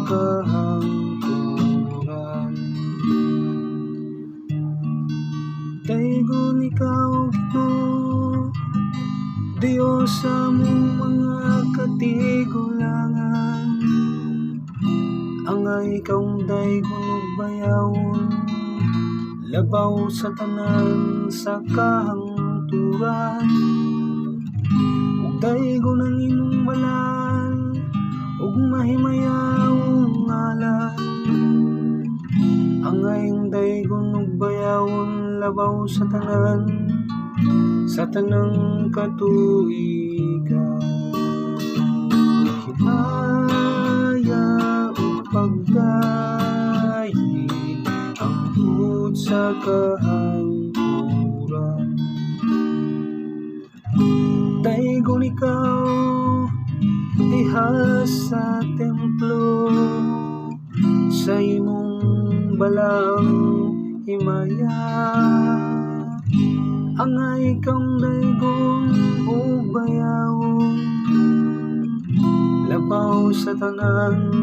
kahangturan. Daygon ikaw, Ginoo, Diyos sa among mga katigulangan. Angay kang daygon ug bayawon, labaw sa tanan sa kahangturan. Ug daygon ang imong banal ug mahimayawong ngalan. Angay daygon ug bayawon, labaw sa tanan sa tanang katuigan. Himaya ug pagdaig ang tuod sa kahangturan. Daygon ikaw diha sa templo sa imong balaang himaya. Angay kang daygon ug bayawon, labaw sa tanan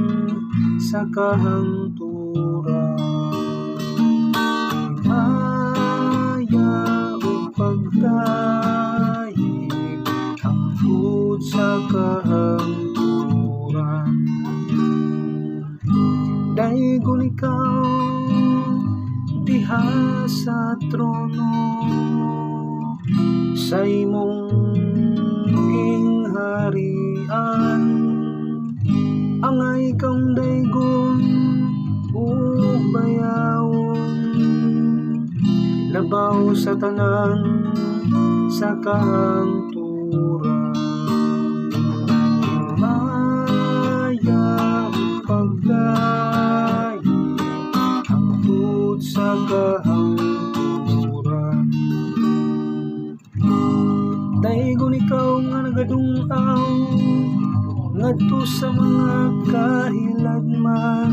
sa kahangturan. Himaya ug pagdaig ang tuod sa kahangturan. Daygon ikaw diha sa trono sa imong gingharian. Angay kang daygon ug bayawon, labaw sa tanan sa kahangturan. Himaya ug pagdaig ang tuod sa kahangturan. Daygon ikaw nga nagadung-aw ngadto sa mga kahiladman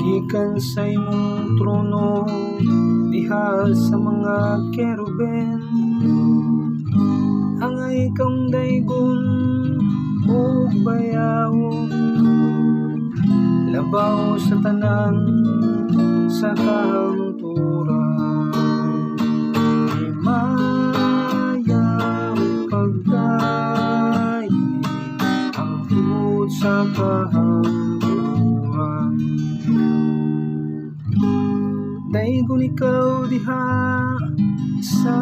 gikan sa imong trono diha sa mga kerubin. Angay kang daygon ug bayawon, labaw sa tanan sa kahangturan. Himaya ug pagdaig ang tuod sa kahangturan. Daygon ikaw diha sa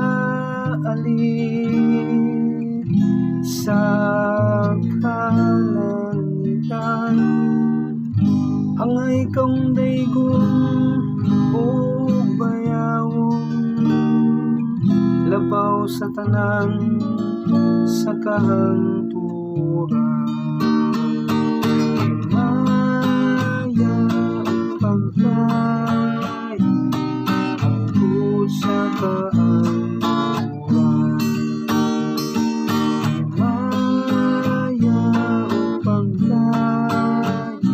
alin sa kalangitan. Angay kang daygon ug bayawon, labaw sa tanan sa kahangturan. Himaya ug pagdaig ang tuod sa kahangturan. Himaya ug pagdaig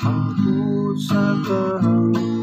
ang tuod sa kahangturan.